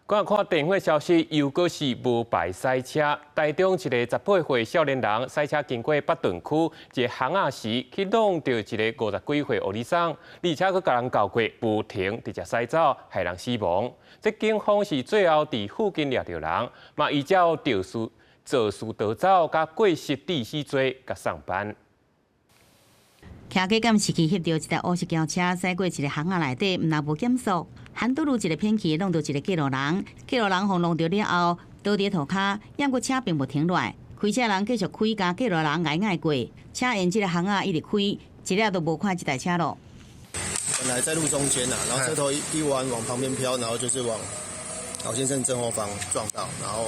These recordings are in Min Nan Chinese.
看看電話消息，又閣是無牌駛車。台中一个18歲少年人駛車經過北屯區一个巷仔時，去挵著一个50幾歲歐尼桑，而且閣共人交過無停，直接駛走，害人死亡。這警方是最後佇附近掠著人，嘛依照肇事肇事逃走佮過失致死罪共送辦。騎過監視器翕著一台烏色轎車駛過一个巷仔內底，毋但無減速，反倒愈一个偏去，挵著一个過路人，過路人予挵著了後，倒佇塗跤，毋過車並無停落來，開車人繼續開，共過路人𠊎𠊎過，車沿這个巷仔一直開，一下都無看這台車囉。本來在路中間啊，然後車頭一彎往旁邊飄，然後就是往老先生正後方撞到，然後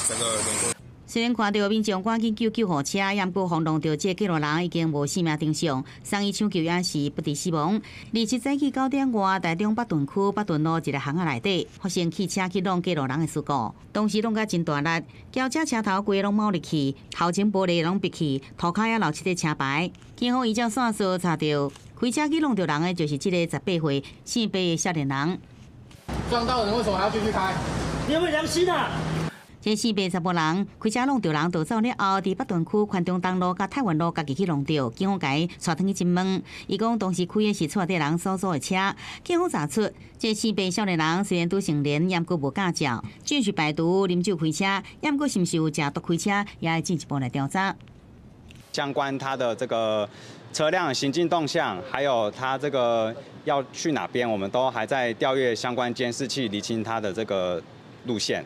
整個碾過。雖然看著民眾趕緊叫救護車，毋過予挵著這個過路人已經無生命徵象，送醫搶救也是不治死亡。27早起9點外，台中北屯區北屯路一个巷仔內底發生汽車去挵過路人的事故，當時挵甲真大力，轎車車頭規攏冒入去，頭前玻璃攏爿去，塗跤也留七個車牌。警方依照線索查著，開車去挵著人的就是這個18歲姓白的少年人。撞到人為什麼還要繼續開？你有沒有良心啊？這姓白查埔人開車挵著人逃走了後，佇北屯區寬中東路佮太原路家己去挵著，警方共伊帶轉去質問。伊講當時開的是厝內底人所租的車。警方查出，這姓白少年人雖然拄成年，毋過無駕照，只是排除啉酒開車，毋過是毋是有食毒開車，也會進一步來調查。相關他的這個車輛行進動向，還有他這個要去哪邊，我們都還在調閱相關監視器，釐清他的這個路線。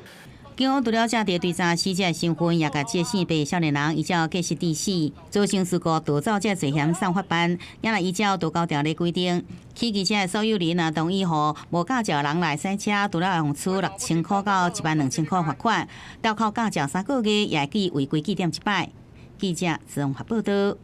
警方除了查著對查死者的身份，也共這個姓白少年人依照過失致死、造成事故逃走這罪嫌送法辦，也來依照道交條例規定，汽機車的所有人若同意予無駕照人來駛車，除了會予處6000箍到1萬2000箍罰款，吊扣駕照3個月，也會記違規記點一擺。記者綜合報道。